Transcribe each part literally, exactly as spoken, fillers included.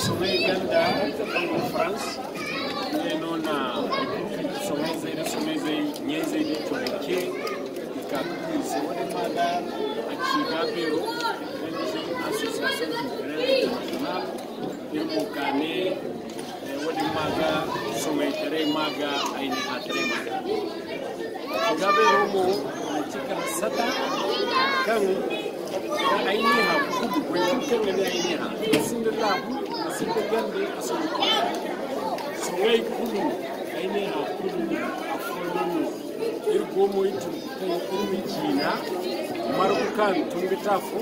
Soŋay ganda kaŋ go France, ngey no na soŋayzey nda soŋayzey ɲayzey din coro ce i ka ga du i se. Wo-din ma ga a ci ga beero, association culturelle internationale, iri mo ka ne, eh, wo-din ma ga soŋaytaray ma ga ay ne hataray ma ga. Gabeero mo, manti kala sata kaŋ ga ay ne ha kudu, boro kulu kaŋ ga ne ay ne ha, a sinda laabu, a sinda gande, a sinda kwaara. Soŋay kulu, ay ne ha kulu, a folloŋ no. Iri go mo, iri tun kaŋ iri ma ciina margu kaŋ tun ga te afo.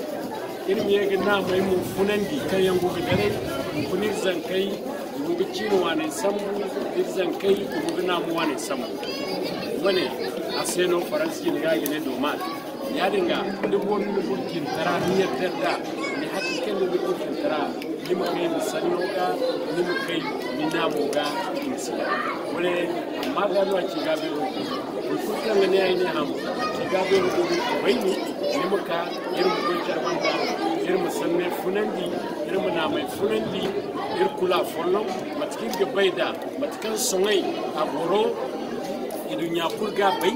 Iri ma ye ga naamey mo funandi kaŋ yaŋ go ga daray, hunkuna iri zankey i go ga ciine waaney sambu, iri zankey i go ga naamu waaney sambu. Wane, a se no Faransi jine ga i ga ne domaat. Yaadin ga, da boro na boro cintara, ni yadda nda ni hakka kaŋ ni ga boro cintara, ni ma kay ni sanno ga, ni ma kay ni naamo ga, i ma si daŋ. Wane, amma ga no a ci ga beero. Boro kulu kaŋ ga ne ay ne ham, a ci ga beero go ga bay ni, ni ma ka, iri ma goy care banda, iri ma sanney funandi, iri ma naamey funandi, iri kulu afolloŋ, mate kaŋ iri ga bay nd'a, mate kaŋ soŋay a goro, iduɲɲa kulu ga a bay,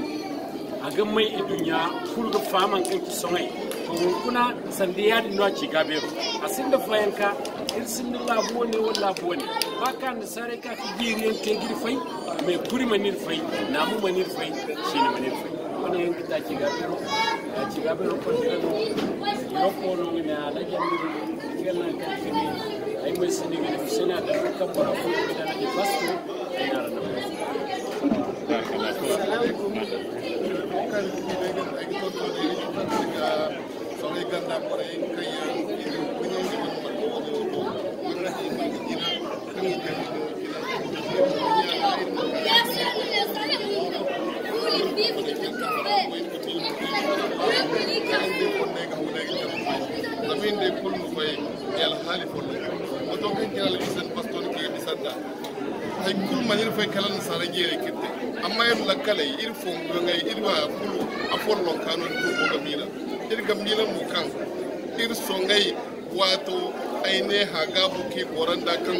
a ga may iduɲɲa kulu ga faham haŋ kaŋ ci soŋay. To, hunkuna, sanda yaadin no a ci ga beero. A sinda fayanka, iri sinda laabu wane wala laabu wane. Ba kaŋ annasaarey ka ga jiiri yaŋ te ga iri fay, mais kuri mana iri fay, naamu mana iri fay, ciine mana iri fay. Wane yaŋ ga ti a ci ga beero, a ci ga beero kontra no, Europe no ga ne a lajan no, ga nan kaŋ ga ne, ay mo ay sinda ga ne, Hussein Adamu kaŋ bora fo ga ne, Alhaji Basto, ay na ra na. Salaam. Soŋay ganda borey kaŋ yaŋ i ga bine nda man marga wane wo do, iri na i marga jina, kaŋ i ga jina. Zama iri day kulu ma fay, i alhaali folloŋ. Wato kaŋ jina albisan, pastor ga bisa nda. Hay kulu mana iri fay kala annasaara jeeray kaŋ te. Amma iri lakkaley, iri fonguyaŋey, iri baya kulu, afolloŋ ka no iri kulu go ga miila. Iri ga miila mo kaŋ iri soŋay, waato ay ne ha gaabu kaŋ iri goro nda kaŋ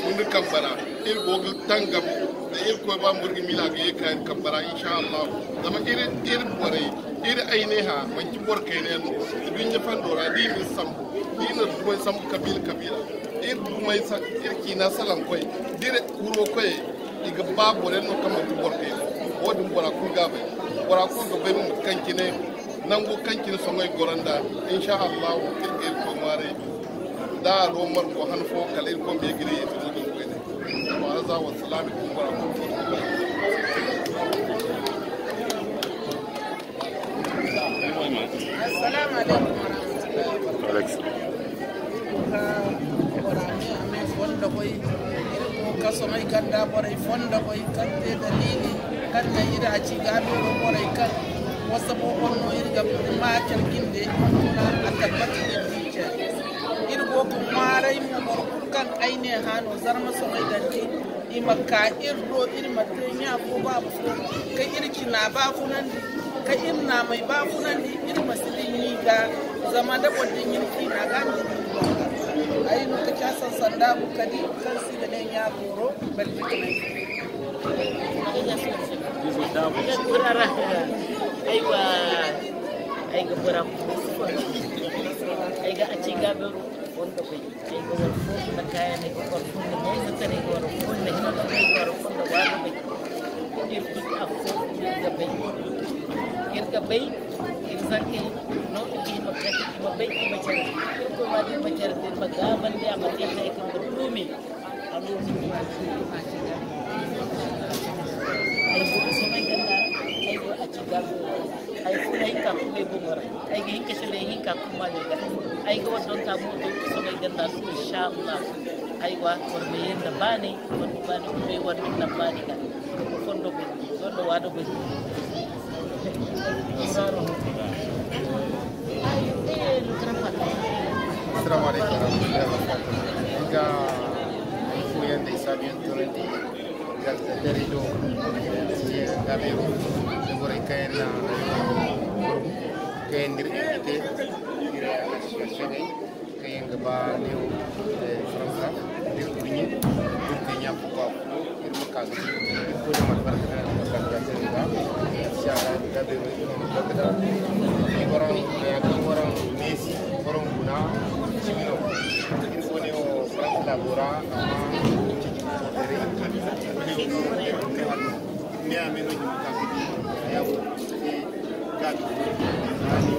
funda kamba ra. Iri go ga tangam da Irkoy ba mo iri ga miila a ga ye ka iri kamba ra, insha Allah. Zama iri, iri borey, iri ay ne ha, manti boro kayna yaŋ no. Duɲɲa fando ra, da i na iri sambu, da i na iri dumey sambu kabiila kabiila. Iri dumey sa-, iri ciina salaŋ koy, da iri huro koy, i ga ba boro yaŋ no kaŋ manti boro kayna. Wo-din bora kulu ga a bay. Bora kulu ga bay mo mate kaŋ cine, nango kaŋ cine soŋay goro nda, insha Allahu, iri ga Irkoy ŋwaaray. Da a do margo han fo, kala Irkoy ma ye ga iri yeeti no din koyne. Wa haza wa salaam, iri bora kulu. Assalamu alaikum warahmatullahi wabarakatuh. Alaikum. Ka bora me, a me fonda koy, iri go ka soŋay ganda borey fonda koy, kaŋ te dalili, kaŋ naŋ iri a ci ga beero borey kaŋ wasa boobo no iri ga ma care jinde, a tabbata iri di care. Iri go ga ŋwaaray mo boro kulu kaŋ ay ne hã no, Zarma soŋay dandi, i ma ka iri do, iri ma te ɲa fo, baaba fo, ka iri cina baafunandi, ka iri naamey baafunandi, iri ma si dinya i ga, zama da boro dinya ni ciina ga, ni dinya ni boŋ ga. Ay no ga ci Hasan Sanda Bukadi, kaŋ se i ga ne Ɲa Booro, Belgique ne. Aywa, ay ga bora, ay ga a ci ga beero, wanda bai. Ay ga war fo nda kaayaŋ, ay ga war fo nda ɲayze taray, ay ga war fo nda hina taray, ay ga war fo nda waalo bay. Iri kulu afo iri ga bay. Iri ga bay, iri zankey no, iri ga hima ga i ma bay, i ma care. Iri koy ma da i ma care, iri ma gaabandi, a ma te hayey kaŋ ga duumi. A no iri ma ci ga. Ay go ga soobay ganda, ay go a ci ga. Hay fo, hay hinka kulu ay boŋo ra. Ay ga hin ka cire hinka kulu ma ne ga. Ay ga wadon ka mo to soobay ganda no, insha Allah. Ay wa war me yanda bani, war me bani, war me yanda bani ga. Fondo go, fondo wa do go. Assalamu alaikum warahmatullahi wabarakatuh. Nga ko yanda isabiyan torandi. Garda dare do, gabeero, da borey kaŋ yaŋ na, kaŋ yaŋ na iri invite, iri association ay, kaŋ Iri ga ba ne, eh, Faransa, iri ga ɲin, iri ga ɲa fo ba fo, iri ma ka ga ci, iri ko ne ma albarka da iri ma ka ga ci iri ga, insha Allah, da bai bai iri ma albarka da. Iri waran, eh, kan waran Messi, waran guna, cimi no. Iri ko ne wo Faransa laabo ra, amma, ne a me no ɲin ka ga ci, ya wo, eh, ga ga ci,